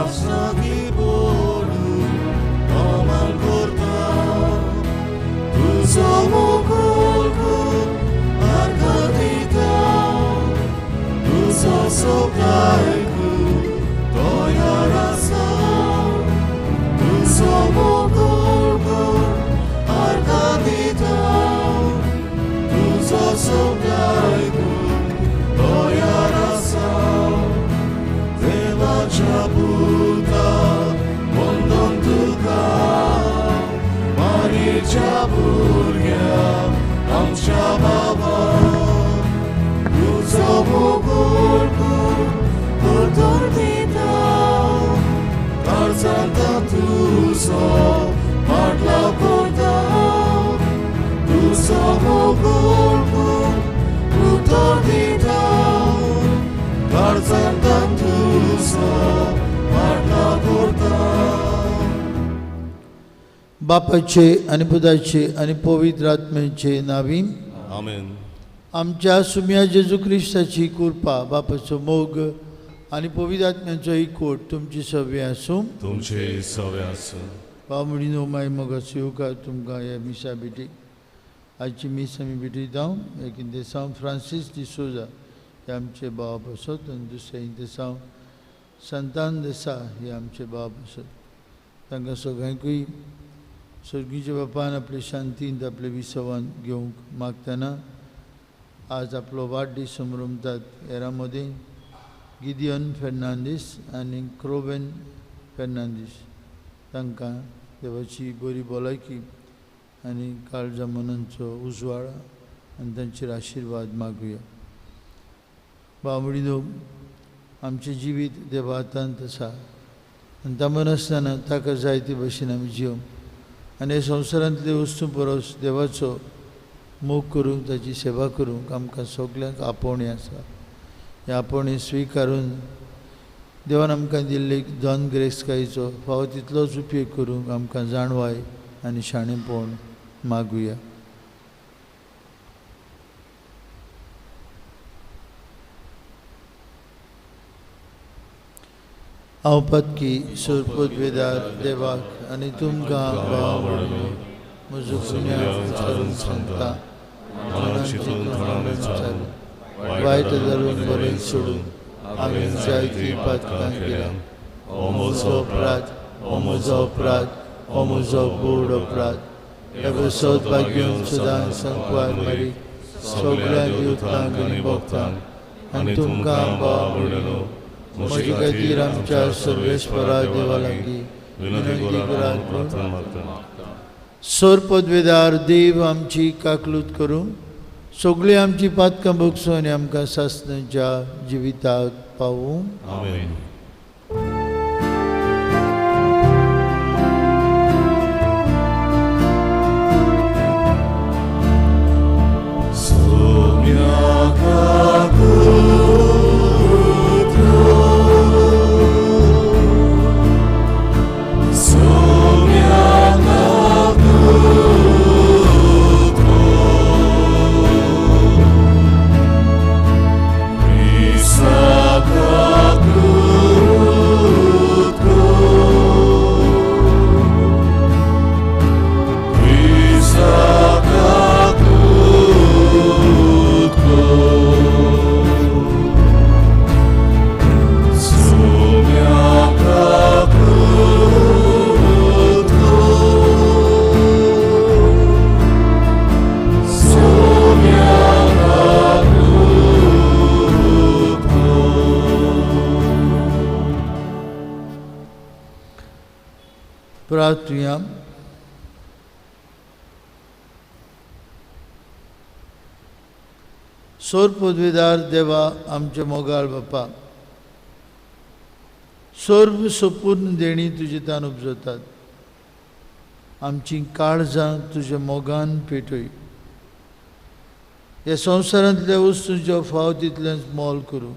आपसाकी पडून कमाल करता तुजो मोगोल आर्गां दिता तुजो शब्द आयकूंक तयार आसा तुजो मोगोल आर्गां दिता तुजो शब्द आयकूंक तयार आसा देवाच्या पुता वंदन तुका मारीच्या भुरग्या आमच्या बाबा तुजो मोगोल उतर दिता काळजांत तुजो पाटलाव करता तुजो मोगोल उतर दिता काळजांत तुजो पाटलाव करता. बापाचे आनी पुताचे आनी पवित्र आत्म्याचे नांवी आमेन. आमच्या सुम्या जेजू क्रिस्ताची कृपा, बापाचो मोग आनी पवित्र आत्म्याचो एकवट तुमची सवे आसूं. तुमचे सवे आसूं. भाव म्हणिनो माय मोगाचो येवकार तुमकां ह्या मिसा भेटीक. आजची मीस आमी भेटयता एक इंतेसांव फ्रांसीस डिसोजा हे आमचे बाब आसत आनी दुसरें इंतेसांव संतान देसा हे आमचे बाब आसत. तांकां सगळ्यांकूय सर्गीच्या बापान आपले शांतींत आपले विसवान घेवंक मागतना आज आपलो वाडदीस समरमतात हेरां मदीं गिदियन फेर्नांदीस आनी क्रोवेन फेर्नांदीस तांकां देवाची बरी भलायकी आनी काळजा मनांचो उजवाड आनी तांचेर आशिर्वाद मागुया. बावडिनो आमचें जिवीत देवा हातांत आसा आनी तांबन आसतना ताका जाय ते भशेन आमी जिवंक आनी हे संवसारांतले वस्तू परस देवाचो मोग करूंक ताची सेवा करूंक आमकां सगल्यांक आपोवणें आसा. हें आपोवणें स्विकारून देवान आमकां दिल्ले धन ग्रेस्कायेचो फावो तितलोच उपयोग करूंक आमकां जाणवाय आनी शाणेपण मागुया. हांव पदकी सोरपोदवेदार देवाक आनी तुमकां भाव म्हजो गुन्यांव विचारून सांगता वायट धरून बरें सोडून हांवें जायतीं पातकां केल्या. हो म्हजो अपराध, हो म्हजो अपराध, हो म्हजो गोड अपराध. हे बसत भाग्योन सदां संकवार मारी सगळ्या देवतांक आनी भक्तांक आनी तुमकां भाव म्हजे खातीर आमच्या सर्वेस्परा देवा लागीं विनंती करात. सोर पदवेदार देव आमची काकलूत करूं सगळीं आमची पातकां भोगसूं आनी आमकां सासणाच्या जिविताक पावूं. आमेन. प्रार्थुया. सोर पदवेदार देवा आमचे मोगाळ बापा, सर्व संपूर्ण देणी तुजे तान उपजतात. आमची काळजां तुज्या मोगान पेटय. ह्या संवसारांतल्या वस्तूंचो फाव तितलेंच मोल करूं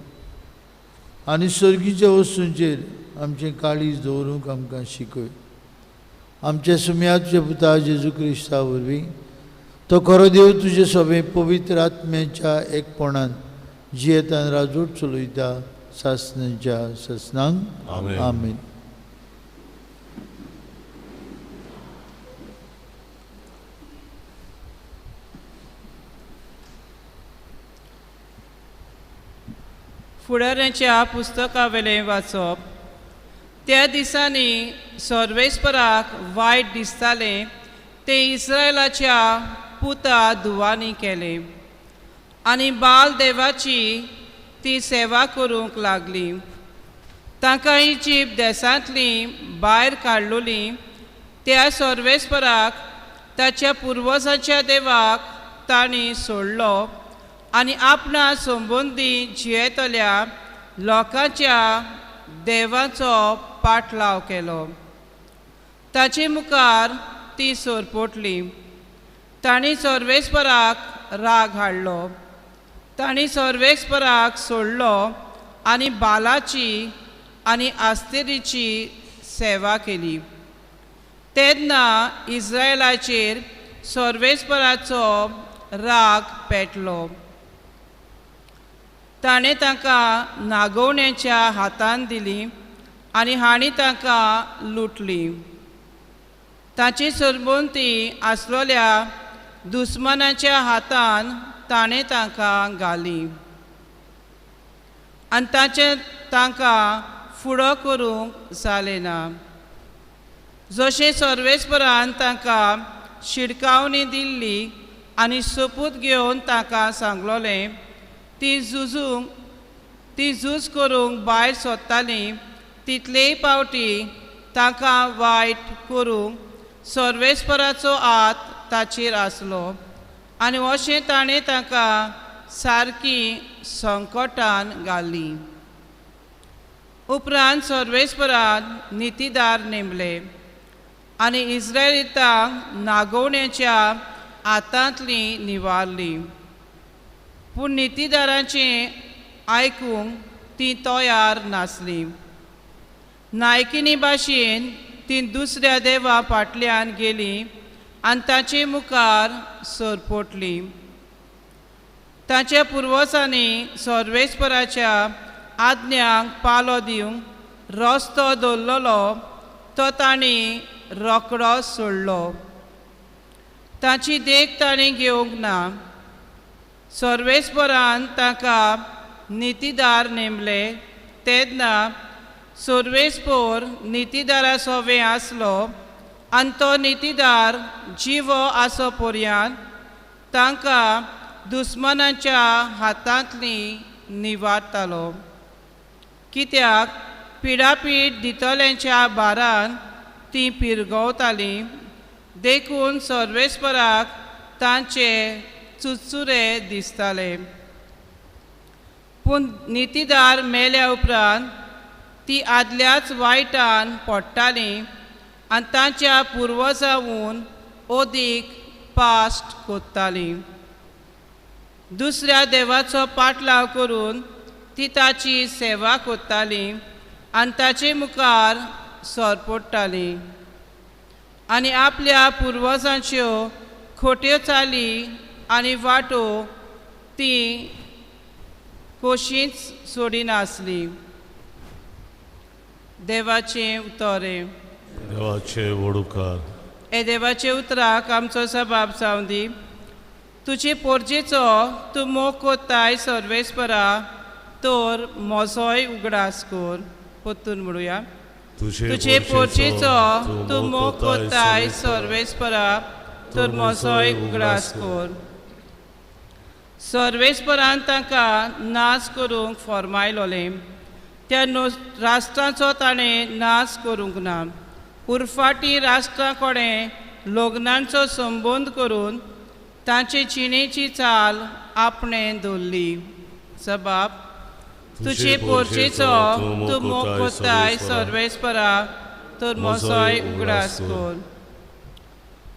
आनी सर्गीच्या वस्तूंचेर आमचें काळीज दवरूंक आमकां शिकय. आमच्या सुम्याच्या पुता जेजू क्रिस्ता वरवीं तो खरो देव तुजे सगळे पवित्र आत्म्याच्या एकपणान जियेतान राजूट चलयता सासणाच्या सासणांक. आमेन. फुडाऱ्यांच्या पुस्तकावेलें वाचप. त्या दिसांनी सर्वेस्पराक वायट दिसतालें तें इस्रायलाच्या पुता धुवांनी केलें आनी बाल देवाची ती सेवा करूंक लागली. तांकां इजिप्त देशांतली भायर काडलोली त्या सर्वेस्पराक ताच्या पुर्वजाच्या देवाक तांणी सोडलो आनी आपणा संबंदी जियेतल्या लोकांच्या देवाचो पाटलाव केलो. ताचे मुखार ती सरपोटली. तांणी सर्वेस्पराक राग हाडलो. तांणी सर्वेस्पराक सोडलो आनी बालाची आनी आस्तेरीची सेवा केली. तेन्ना इस्रायलाचेर सर्वेस्पराचो राग पेटलो. ताणें तांकां नागोवण्याच्या हातान दिली आनी हांणी तांकां लुटली. ताची सरभोंवती आसलेल्या दुस्मानाच्या हातान ताणें तांकां घाली आनी ताचें तांकां फुडो करूंक जालें ना. जशें सर्वेस्परान तांकां शिडकावणी दिल्ली आनी सोपूत घेवन तांकां सांगलोलें, ती झूज करूंक भायर सोदताली तितलेय पावटी तांकां वायट करूंक सर्वेस्पराचो हात ताचेर आसलो आनी अशें ताणें तांकां सारकी संकटान घाली. उपरांत सर्वेस्परान नितीदार नेमले आनी इस्रायलितांक नागोवण्याच्या हातांतली निवारली. पूण नितीदारांचें आयकूंक ती तयार नासली. नायकिनी भाशेन ती दुसऱ्या देवा फाटल्यान गेली आनी ताचे मुखार सरपोटली. ताच्या पुर्वजांनी सर्वेस्पराच्या आज्ञांक पालो दिवंक रस्तो दवरलेलो तो तांणी रोकडो सोडलो. ताची देख तांणी घेवंक ना. सर्वेस्परान तांकां नितीदार नेमले तेन्ना सर्वेस्पर नितीदारा सोवे आसलो आनी तो नितीदार जिवो आसो पर्यंत तांकां दुस्मानाच्या हातांतली निवारतालो. कित्याक पिडापीड दितल्यांच्या भारान ती पिरगवताली. देखून सर्वेस्पराक तांचे चुरचुरे दिसताले. पूण नितीदार मेल्या उपरांत ती आदल्याच वायटान पडटाली आनी तांच्या पुर्वजावून अदीक पास्ट कोत्ताली. दुसऱ्या देवाचो पाटलाव करून ती ताची सेवा कोत्ताली आनी ताचे मुखार सरपडटाली आनी आपल्या पुर्वजांच्यो खोट्यो चाली आनी वाटो ती कशींच सोडिनासली. देवाचें उतरें. देवाचे वडुकार. हे देवाचे उतराक आमचो सबाब जावं दी. तुजे पोरजेचो तूं मोग कोत्ताय सर्वेस्परा, तर म्हजोय उगडास कर. परतून म्हणुया. तुजे पोरजेचो तूं मोग कोत्ताय सर्वेस्परा, तर म्हजोय उगडास कर. सर्वेस्परान तांकां नाश करूंक फर्मायलोलें. त्या राष्ट्रांचो ताणें नाश करूंक ना. उरफाटी राष्ट्रां कडेन लग्नांचो संबंद करून तांचे जिणेची चाल आपणें दवरली. सबाब तुजे पोरजेचो तूं मोग कोत्ताय सर्वेस्परा, तर म्हजोय उगडास कर.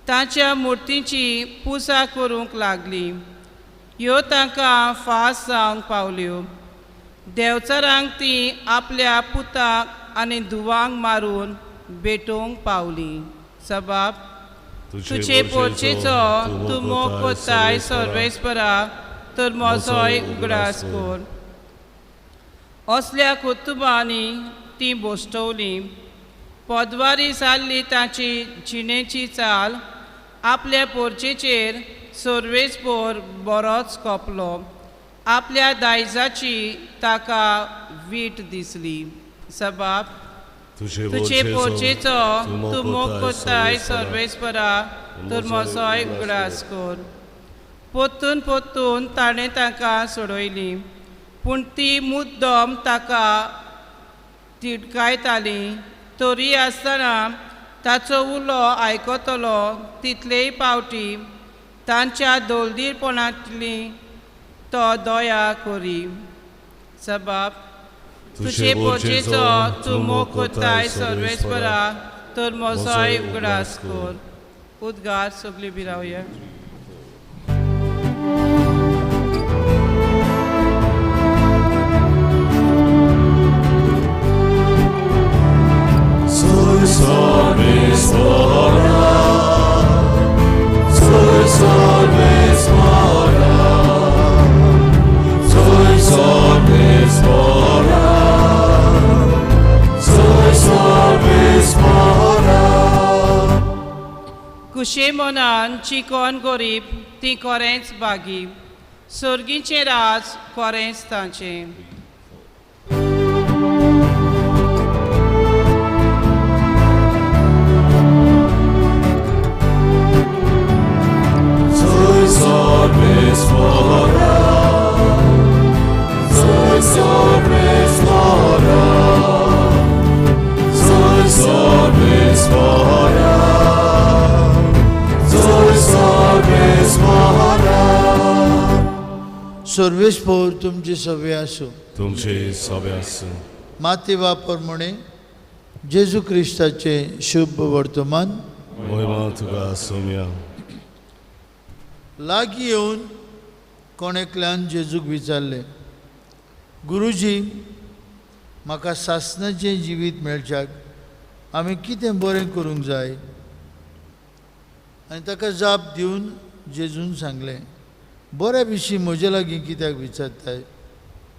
तांच्या मुर्तींची पुजा करूंक लागली. ह्यो तांकां फास जावंक पावल्यो. देवचारांक ती आपल्या पुताक आनी धुवांक मारून भेटोवंक पावली. सबाब तुजे पोरजेचो तूं मोग कोत्ताय सर्वेस्परा, तर म्हजोय उगडास कर. असल्या कुतुबांनी ती बोस्टवली. पदवारी जाल्ली तांची जिणेची चाल आपल्या पोरजेचेर सर्वेस्पर बरोच कोपलो आपल्या दायजाची ताका वीट दिसली. सबाब तुजे पोरचेचो तूं मोग कोत्ताय सर्वेस्परा तर म्हजोय उगडास कर. पोत्तून पोत्तून ताणें तांकां सोडयली, पूण ती मुद्दम ताका तिडकायताली. तरी आसतना ताचो उलो आयकतलो तितलेय पावटी तांच्या दोलदीरपणांतली तो दया करी. सबाब तुजे पोरचेचो तूं मोग कोत्ताय सर्वेस्परा तर म्हजोय उगडास कर. उद्गार सगळीं बिरावया. कुशे मनान चिकोन गरीब ती कोरेंच बागी, सोर्गीचें राज कोरेंच तांचें. सर्वेस्पोर तुमचे सवे आसूं. तुमचे सवे आसूं. माते वापर म्हणे जेजू क्रिस्ताचें शुभ वर्तमान. महिमा तुका सोम्या. लागीं येवन कोण एकल्यान जेजूक विचारलें, गुरुजी म्हाका सासणाचें जिवीत मेळच्याक आमी कितें बरें करूंक जाय? आनी ताका जाप दिवन जेजून सांगलें, बऱ्या विशीं म्हजे लागीं कित्याक विचारताय?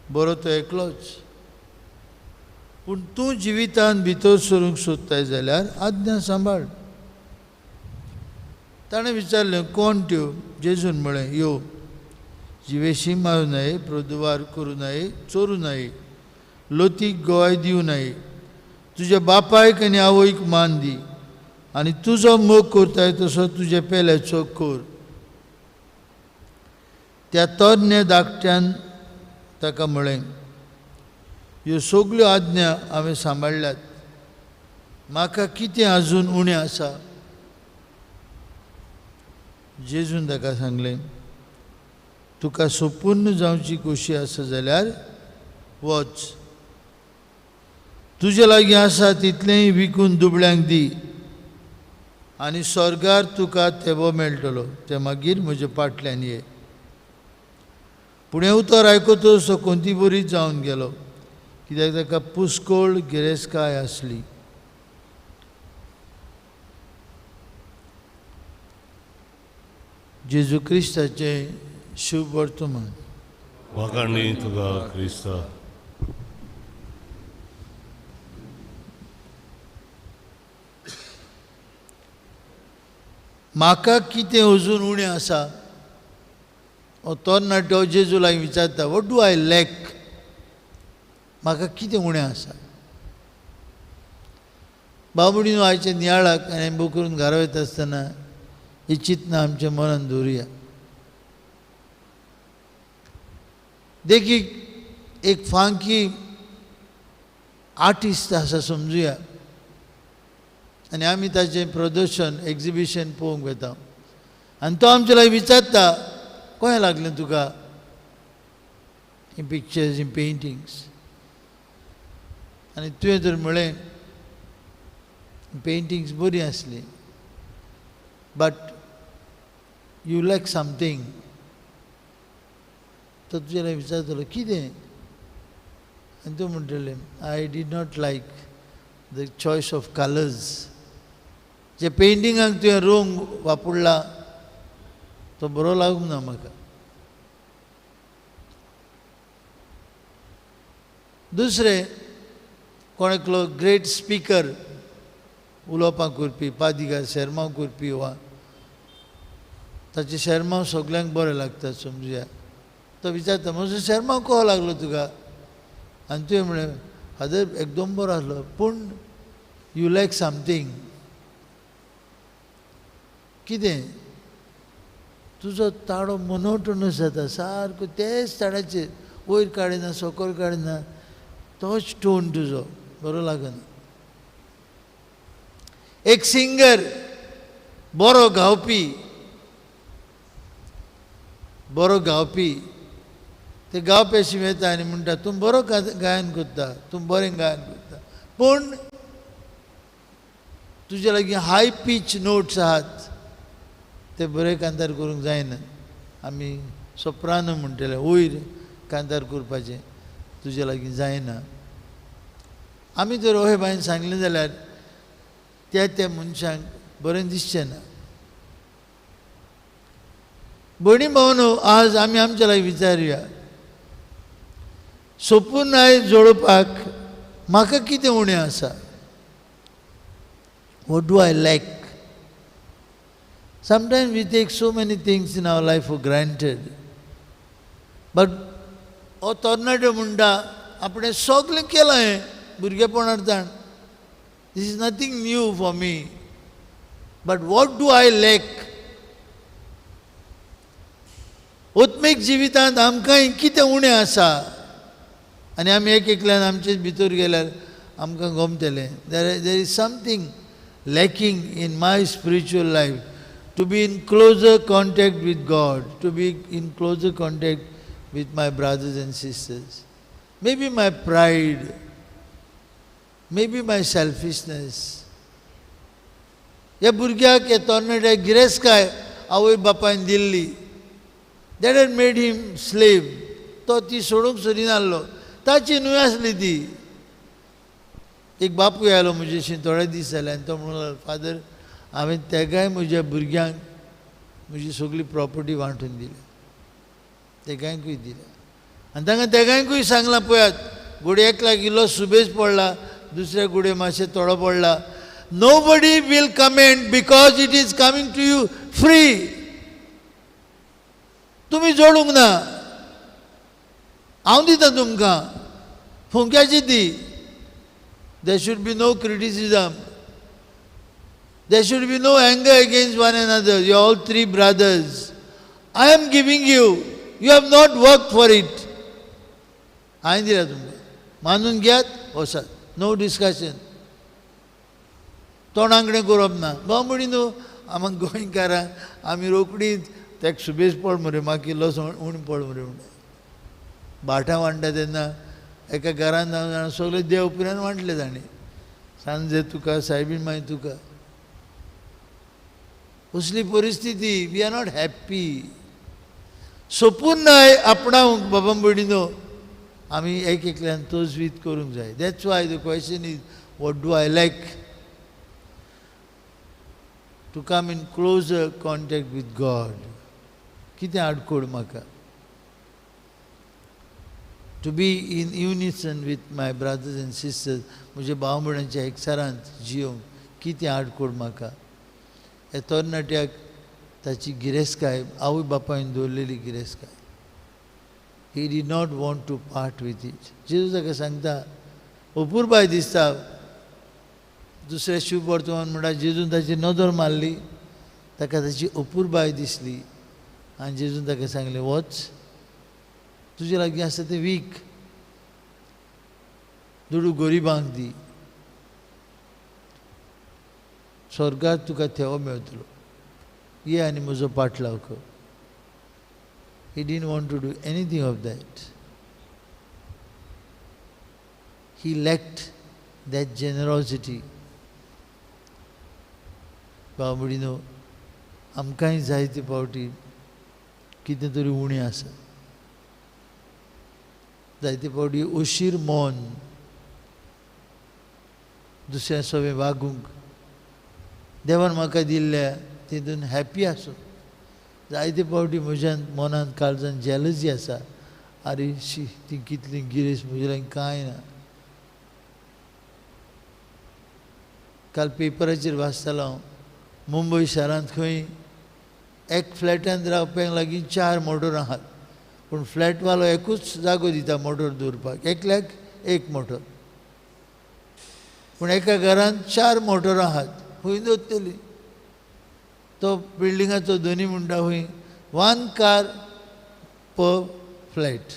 बरो तो एकलोच, पूण तूं जिवितान भितर सरूंक सोदताय जाल्यार आज्ञा सांबाळ. ताणें विचारलें, कोण त्यो? जेजून म्हळें, यो जिवेशी मारूं नये, प्रदुवार करूं नये, चोरूं नये, लोतीक गोवाय दिवं नये, तुज्या बापायक आनी आवयक मान दी आनी तुजो मोग करताय तसो तुज्या पेल्याचो कर. त्या तरण्या धाकट्यान ताका म्हळें, ह्यो सगल्यो आज्ञा हांवें सांबाळ्ळ्यात, म्हाका कितें आजून उणें आसा? जेजून ताका सांगलें, तुका संपूर्ण जावची खोशी आसा जाल्यार वच, तुजे लागीं आसा तितलेंय विकून दुबळ्यांक दी आनी स्वर्गार तुका थेबो मेळटलो, तें मागीर म्हजे फाटल्यान ये. पूण हें उतर आयकतच तो कोंती बरी जावन गेलो, कित्याक ताका पुस्कोळ गिरेस्तकाय आसली. जेजू क्रिस्ताचें शुभ वर्तमान. वाखाणी तुका क्रिस्ता. म्हाका कितें अजून उणें आसा? हो तरणाटो जेजू लागीं विचारता, what do I lack? म्हाका कितें उणें आसा? बाबुडीन आयच्या नियाळाक आनी एम्बो करून घरा वयता आसतना ही चिंतना आमच्या मनान दवरुया. देखीक एक फांकी आर्टिस्ट आसा समजुया आनी आमी ताचें प्रदर्शन एक्जिबिशन पळोवंक वता आनी तो आमचे लागीं विचारता, कशें लागलें तुका ही पिक्चर्स, ही पेंटिंग्स? आनी तुवें तर म्हळें पेंटिंग्स बरीं आसलीं, बट you lack something. तो तुजे लागीं विचारतलो कितें? आनी तूं म्हणटलें, I did not like the choice of colours. जे पेंटिंगाक तुवें रंग वापरला तो बरो लागूंक ना म्हाका. दुसरें, कोण एकलो ग्रेट स्पिकर उलोवपां करपी, पादिगार शेरमांव करपी वा ताचें शेरमांव सगल्यांक बरें लागता समजुया, तो विचारता म्हजो शेरमांव कसो लागलो तुका? आनी तुवें म्हणलें फादर एकदम बरो आसलो, पूण you lack something. कितें? तुजो ताळो मोनोटोनस जाता सारको, तेच ताळ्याचेर, वयर काडिना सकयल काडिना, तोच टोन तुजो बरो लागना. एक सिंगर बरो गावपी, बरो गावपी, ते गावप्याशी येता आनी म्हणटा तूं बरो गायन करता, तूं बरें गायन करता, पूण तुजे लागीं हाय पीच नोट्स आहात, ते बरे कांतार करूंक जायना. आमी सोप्रानो म्हणटले, वयर कांतार करपाचें तुजे लागीं जायना. आमी जर ओहे बायन सांगलें जाल्यार त्या त्या मनशांक बरें दिसचें ना. भयणी भावनो, आज आमी आमच्या लागीं विचारुया, सोपूनाय जोडपाक म्हाका कितें उणें आसा? What do I lack? Sometimes we take so many things in our life for granted. But हो तरणाटो म्हणटा आपणें सगळें केलां हें भुरगेपणार ताण. This is nothing new for me. But what do I lack? आत्मीक जिवितांत आमकांय कितें उणें आसा? आनी आमी एक एकल्यान आमचेच भितर गेल्यार आमकां गमतलें. There is something lacking in my spiritual life. To be in closer contact with God, to be in closer contact with my brothers and sisters. Maybe my pride, maybe my selfishness. ह्या भुरग्याक, ह्या तरणाट्याक गिरेस्तकाय आवय बापायन दिल्ली. That had made him slave. तो ती सोडूंक सोदिनासलो, ताची न्हय आसली ती. एक बापूय आयलो म्हजेशी थोडे दीस जाले आनी तो म्हणूंक लागलो, फादर हांवें तेगाय म्हज्या भुरग्यांक म्हजी सगळी प्रॉपर्टी वांटून दिल्या, तेगांकूय दिल्या. आनी तांकां तेगांकूय सांगलां, पळयात घोडये एकल्याक इल्लो सुबेज पडला, दुसऱ्या घोडये मातशें थोडो पडला. Nobody will comment because it is coming to you free. तुमी जोडूंक ना, हांव दितां तुमकां फुंक्याची ती. There should be no criticism. There should be no anger against one another. You are all three brothers. I am giving you. You have not worked for it. हांवें दिल्या तुमकां, मानून घेयात, वसात. No discussion. तोंडाकडेन करप ना. भाव म्हणी न्हू, आमकां गोंयकारां आमी रोखडीच तेका सुबेज पड मरे, म्हाका इल्लो उणें पड मरे म्हणटा. भाटां वांट्टा तेन्ना एका घरान जावन सगळे देव पर्यंत वांटले तांणी. सांजे तुका, सायबीन मागीर तुका. असली परिस्थिती, we are not happy. सोपून नाय आपणावंक बाबा भयणीनो आमी एक एकल्यान तजवीज करूंक जाय. That's why the question is, what do I lack? To come in closer contact with God. कितें आडखोड म्हाका? To be in unison with my brothers and sisters, म्हज्या भाव भयणांच्या एकचारांत जियोवंक कितें आडखोड म्हाका? ह्या तरणाट्याक ताची गिरेस्तकाय, आवय बापायन दवरलेली गिरेस्तकाय, he did not want to part with it. जेजू ताका सांगता, अपुरबाय दिसता. दुसऱ्या शिववर्तमान म्हणटा, जेजून ताची नदर मारली, ताका ताची अपुरबाय दिसली आनी जेजून ताका सांगलें, वच, तुजे लागीं आसा तें वीक, दुडू गरिबांक दी, स्वर्गात तुका थेवो मेळटलो, ये आनी म्हजो पाटलाव कर. He didn't want to do anything of that. He lacked that generosity. भाव भयणीनो, आमकांय जायते फावटी कितें तरी उणें आसा. जायते फावटी अशीर मन, दुसऱ्या सवें वागूंक देवान म्हाका दिल्ल्या तितून हॅपी आसूं. जायते फावटी म्हज्यान मनांत काळजान जेलसी आसा, आरे शी ती कितली गिरेस्त, म्हजे लागीं कांय ना. काल पेपराचेर वाचतालो हांव, मुंबय शारांत खंय एक फ्लॅटांत रावप्यांक लागीं 4 मोटरां आहात. पूण फ्लॅटवालो एकूच जागो दिता मोटर दवरपाक, एकल्याक एक मोटर. पूण एका घरांत 4 मोटरां आहात, खंय दवरतली? तो बिल्डिंगाचो धनी म्हणटा खंय 1 कार पर फ्लॅट.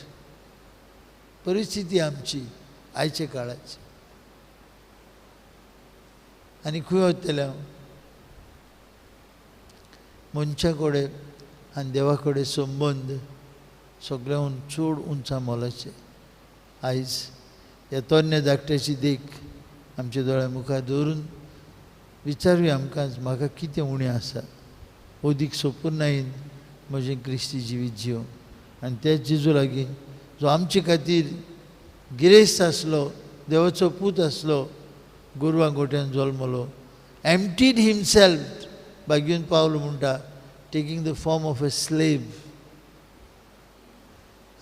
परिस्थिती आमची आयच्या काळाची. आनी खंय वतलें हांव? मनशा कडेन आनी देवा कडेन संबंद सगळ्याहून चड उंचा मोलाचे. आयज ह्या तरण्या धाकट्याची देख आमच्या दोळ्या मुखार दवरून विचारुया आमकां, म्हाका कितें उणें आसा? अदीक सोपुर्णायेन म्हजें क्रिस्ती जिवीत जिवंक आनी त्या जेजू लागीं जो आमचे खातीर गिरेस्त आसलो, देवाचो पूत आसलो, गोरवां गोट्यान जल्मलो, एम्प्टीड हिमसेल्फ बागीवन पावलो म्हणटा, taking the form of a slave,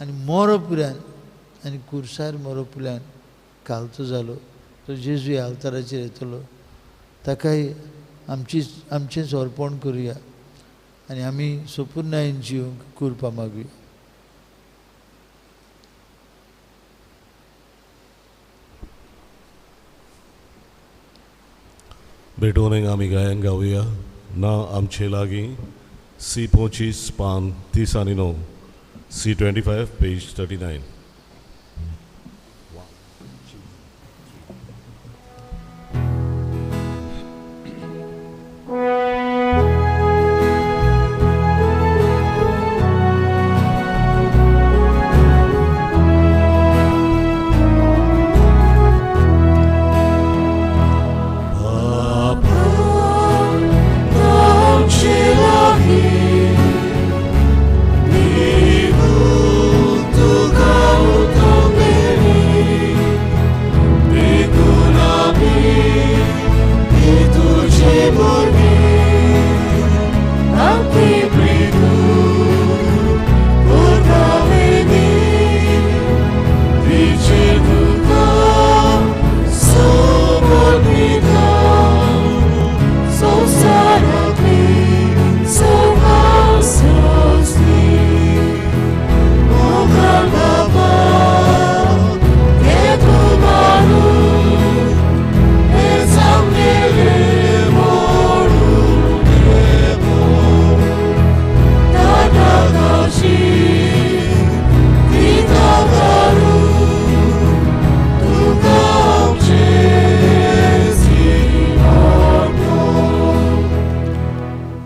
आनी मरो पुऱ्यान आनी कुर्सार मरो पुऱ्यान कालतो जालो. तो जेजू ह्या आल्ताराचेर येतलो, ताकाय आमचेंच अर्पण करुया आनी आमी सोपुर्णायेन जिवंक कुरपा मागुया. भेटवणेक आमी गायन गावया ना आमचे लागीं सी 25 पान 39, सी 25 पेज 39.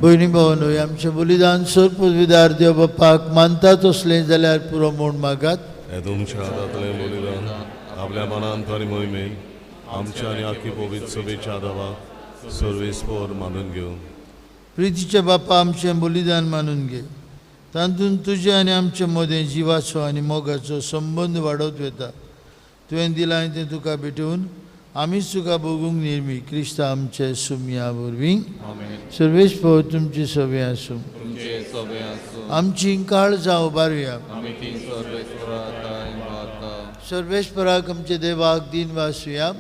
भयणी भावांनो, आमचें बलिदान सर्वविदार देव बापाक मानता तसलें जाल्यार पुरो म्हूण मागात. हें तुमच्या हातांतलें बलिदान आपल्या मनांत आनी मोहिमेन आमच्या आनी आखी पवित्र सभेच्या दावाक सर्वेस्पोर मानून घेवन. प्रितीच्या बापा, आमचें बलिदान मानून घे, तातूंत तुजें आनी आमचे मदें जिवाचो आनी मोगाचो संबंद वाडोवत वता. तुवें दिलां आनी तें तुका भेटोवन आमीच तुका भोगूंक निर्मी क्रिस्ता आमचे सुमया वरवीं. सर्वेस्पोर तुमची सवे आसूं. आमची काळजां उबारुया. सर्वेस्पराक आमच्या देवाक दिन वासुया.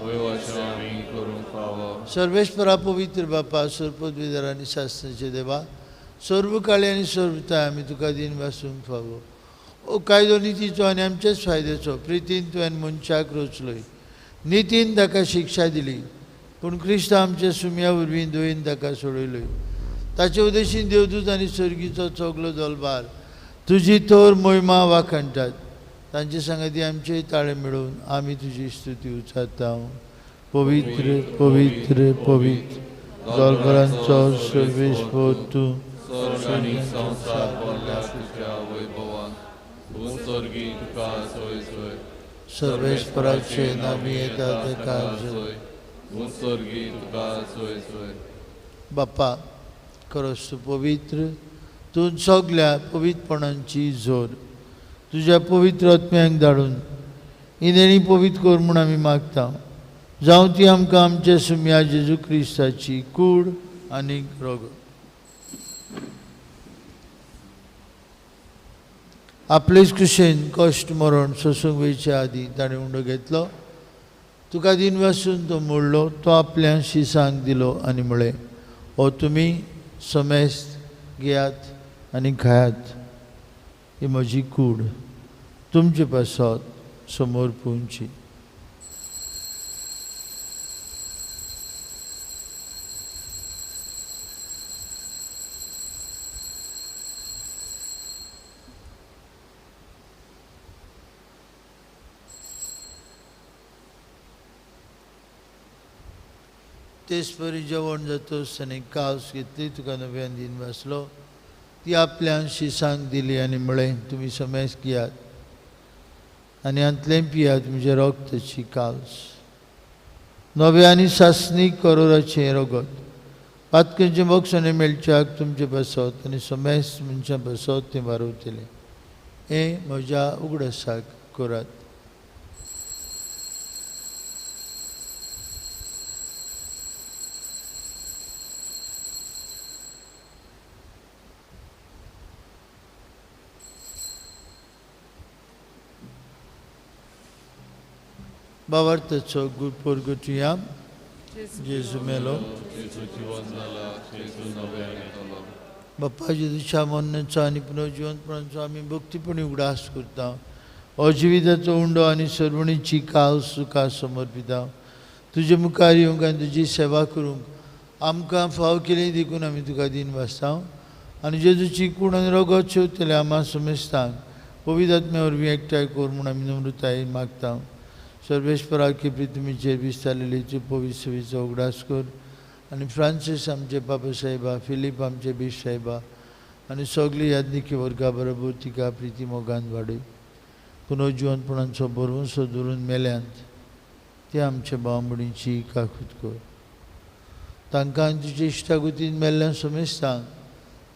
सर्वेस्परा पवित्र बापा, सर्वपदवीधर आनी शास्त्राचे देवा, सर्व काळी आनी सर्वताय आमी तुका दिन वासूंक फावो. ओ कायदो नितीचो आनी आमचेच फायद्याचो प्रितीन तुवें मनशाक रचलोय, नितीन ताका शिक्षा दिली, पूण क्रिस्त आमच्या सुमया वरवीं दयेन ताका सोडयलोय. ताचे उद्देशीन देवदूत आनी सर्गीचो चोगलो दलबार तुजी तोर मोहिमा वाखाणटात. तांचे सांगाती आमचे ताळे मेळोवन आमी तुजी स्तुती उचारता. पवित्र पवित्र पवित्र दलबारांचो सर्वेस्पोर तूं. सर्वेस्पराचे नामी येता ताका. बापा, खरोच तूं पवित्र, तूं सगल्या पवित्रपणांची जोर. तुज्या पवित्र आत्म्यांक धाडून ही देणी पवित्र कर म्हूण आमी मागता. जावं ती आमकां आमच्या सुमया जेजू क्रिस्ताची कूड आनी रोग. आपलेच कुशेन कश्ट मरण सोसूंक वयचे आदीं ताणें उंडो घेतलो, तुका दिन वासून तो मोडलो, तो आपल्या शिसांक दिलो आनी म्हळें, हो तुमी समेस्त घेयात आनी खायात. ही म्हजी कूड तुमचे पासत समोर पुंची. तेच परी जेवण जातोच आनी कावस घेतली, तुका नव्यान दिन वाचलो, ती आपल्या शिसांक दिली आनी म्हळें, तुमी समेस घेयात आनी हांतलें पियात, म्हजें रगताची कावस, नव्या आनी सासणीक करोराचें रगत, पातकांचें बक्षणें मेळच्याक तुमचे पासत आनी समेस मनशां पासत तें वारवतलें. हें म्हज्या उगडासाक करात. बावार्थाचो गुरपोरगुटया जेजू मेलो, बाप्पा जेजूच्या मरणाचो आनी पुनर्जिवंतपणाचो आमी भक्तीपणी उगडास करता. हो जिविताचो उंडो आनी सर्वणीची काव तुका समर्पिता. तुजे मुखार येवंक आनी तुजी सेवा करूंक आमकां फाव केली देखून आमी तुका दिन वाचता. आनी जेजूची कूड आनी रगत शेवतले आमा समेस्तांक पवित्र आत्म्या वरवीं एकठांय कर म्हूण आमी नम्रतायेन मागता. सर्वेस्परा की पृथ्वीचेर विस्तारलेली तूं पवित्र सेवेचो उगडास कर आनी फ्रांसीस आमचे बाबा साहेबा, फिलीप आमचे बीश साहेबा आनी सगळी याज्ञिकी वर्गा बरोबर तिका प्रिती मोगान वाडय. पुनर्जिवंतपणाचो भरवंसो धरून मेल्यांत ते आमच्या भावंबडीची काकूत कर. तांकां आनी तुजे इश्टागतीन मेल्ल्या समेस्तांक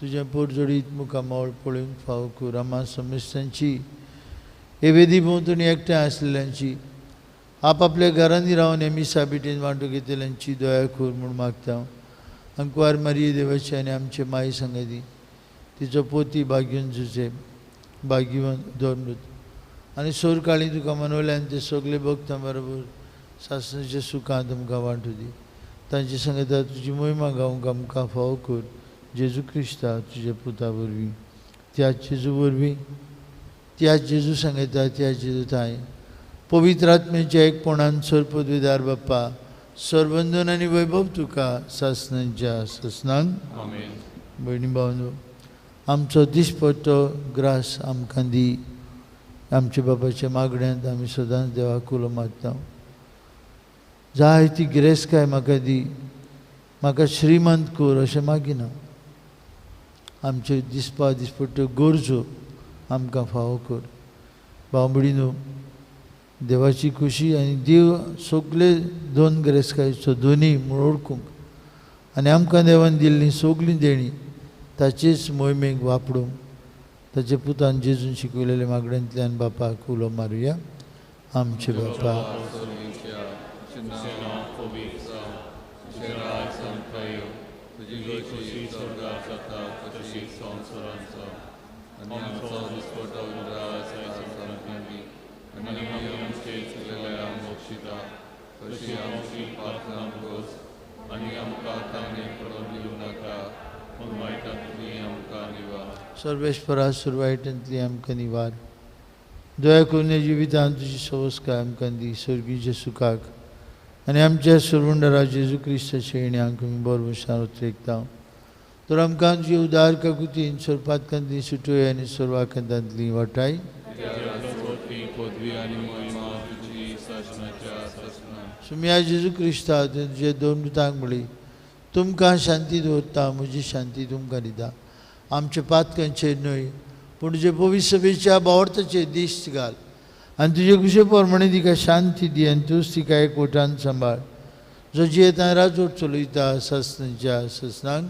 तुजें पोरजोडीत मुखामळ पळोवंक फावो कर. आमा समेस्तांची हे वेदी भोंवतणी एकठांय आसलेल्यांची, आपापल्या घरांनी रावन हे मिसा भेटीन वांटो घेतल्यांची दया कर म्हूण मागता. अंकवार मारिये देवाची आनी आमचे माई सांगती, तिचो पोती भाग्यवन जुजे भाग्यवन दोन आनी सोरकाळी तुका मनवल्यान ते सगळे भक्तां बरोबर सासणाच्या सुखांत आमकां वांटू दी. तांचे सांगता तुजी मोहिमा गावंक आमकां फावो कर. जेजू क्रिस्ता तुज्या पुता वरवीं, त्या जेजू वरवीं, त्या जेजू सांगता त्या जेजू थांय पवित्र आत्म्याच्या एकपणान सरपदवीदार बाप्पा सरबंधन आनी वैभव तुका सासणांच्या सासणांक. भयणी भावनो, आमचो दिसपट्टो ग्रास आमकां दी. आमच्या बापाच्या मागण्यांत आमी सदांच देवाक उलो मारता. जाय ती गिरेस्तकाय म्हाका दी, म्हाका श्रीमंत कर अशें मागिना. आमच्यो दिसपा दिसपट्ट्यो गरजो आमकां फावो कर. भाव न्हू, देवाची खुशी आनी देव सगळे दोन गिरेस्तकायेचो दोनी म्हूण वळखूंक आनी आमकां देवान दिल्लीं सगळीं देणीं ताचेच मोहिमेक वापरूंक ताचे पुतान जेजून शिकयलेले मागण्यांतल्यान बापाक उलो मारुया. आमचे बापा, सर्वेस्परा सुरवायटांतली आमकां निवार. दया करून जिवितांत तुजी सवस्काय आमकां दी. सर्गीच्या सुखाक आनी आमच्या सरवंडरा जेजू क्रिस्ताच्या येण्याक आमी बरोबर उतरेकता. तर आमकां तुजी उदार काकुतीन सर्पातकांतली सुटोय आनी सर्वाकांतांतली वाटाय. सुम्या जेजू क्रिस्ता तुजे दोन दुतांक म्हळी, तुमकां शांती दवरता, म्हजी शांती तुमकां दिता. आमच्या पातकांचेर न्हय पूण तुजे पवित्र सभेच्या बावर्थाचेर दिश्ट घाल आनी तुजे कुशे प्रमाणे तिका शांती दी आनी तूंच तिका एकवटान सांबाळ. जो जियेता राजवट चलयता सासणाच्या सासणांक.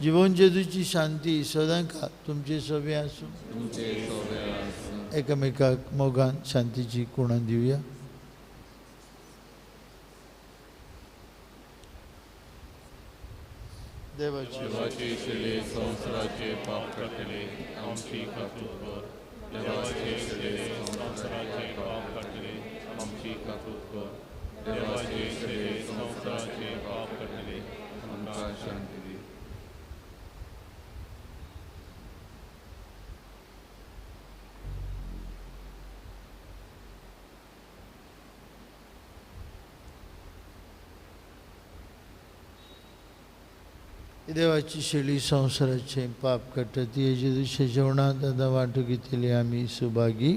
जिवन जेजूची शांती सदांकाळ तुमचे सभे आसूं. एकामेकाक मोगान शांतीची कुणां दिवया. देवाचे शिले संवसाराचे पाप काडटले आमची काकूत कर. देवाचे शिले संवसाराचे पाप काडटले आमची काकूत कर. देवाचे शिले संवसाराचे पाप काडटले आमकां शांती दी. देवाची शेळी संवसाराचे पाप काडटा ती जेजूच्या जेवणांत आतां वांटो घेतली आमी सुभागी.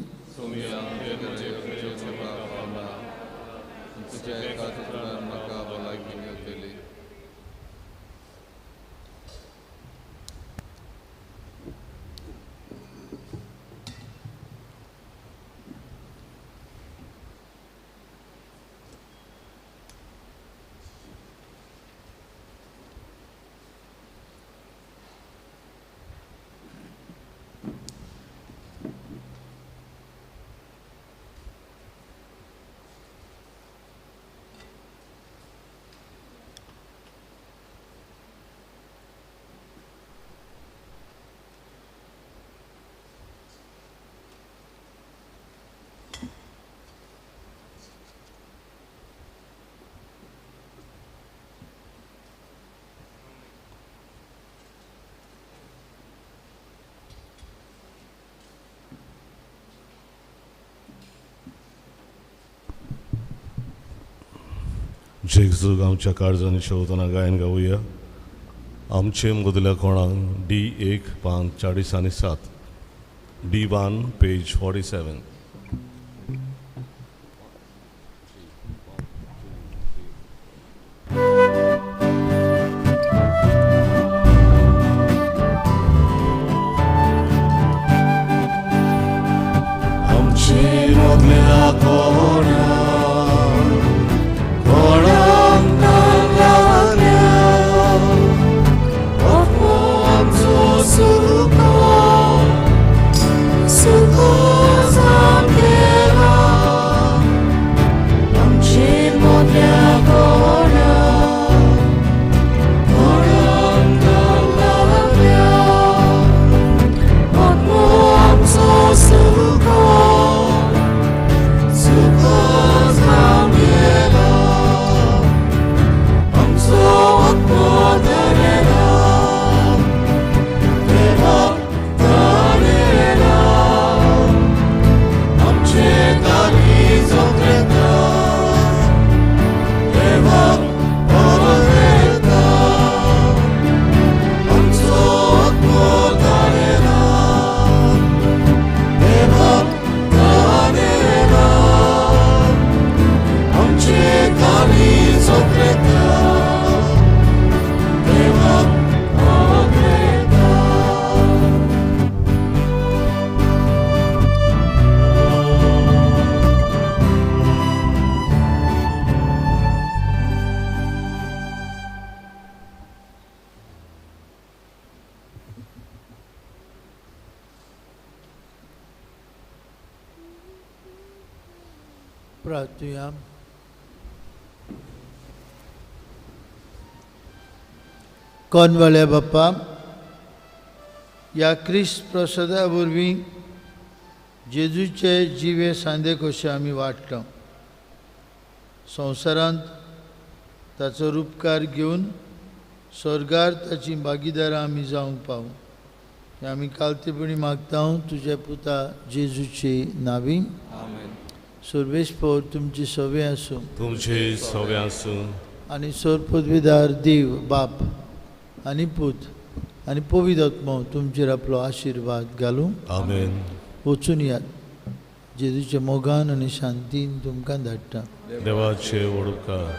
जेजू आमच्या काळजांनी शेवतना गायन गावया. आमचे मदल्या कोणाक डी 1 पान 40 आनी 7, D1 page 47. आमचे मदल्या कोणाक प्रार्थुया. कोनवाल्या बाप्पा, ह्या क्रिस्त प्रसादा वरवीं जेजूचे जिवे सांदे कशे आमी वाडटा. संवसारांत ताचो रुपकार घेवन स्वर्गार ताची भागीदारां आमी जावंक पावूं. आमी कालतेपणी मागता तुज्या पुता जेजूचे नावी. सर्वेस्पोर तुमची सवे आसूं, तुमचे सवे आसूं. आनी सर्वपदवीदार देव बाप आनी पूत आनी पवित्र आत्मो तुमचेर आपलो आशिर्वाद घालूं. आमेन. वचून यात. जेजूच्या मोगान आनी शांतीन तुमकां धाडटा. देवाचे वडुपकार.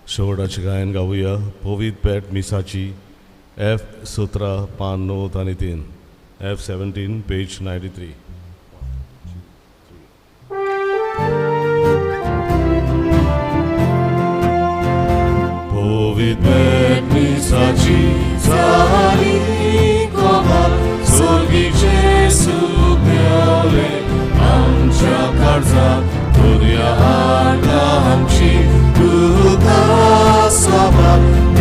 शेवटाचें गायन गावया. पवित्र पेट मिसाची F 17 पान 9 आनी 3, F 17 page 93. पवित्र मिसाची जाली कोबाल स्वर्गीचे सूख मेवले आमच्या काळजात तुज्या हाडला आमची दुखां सबाल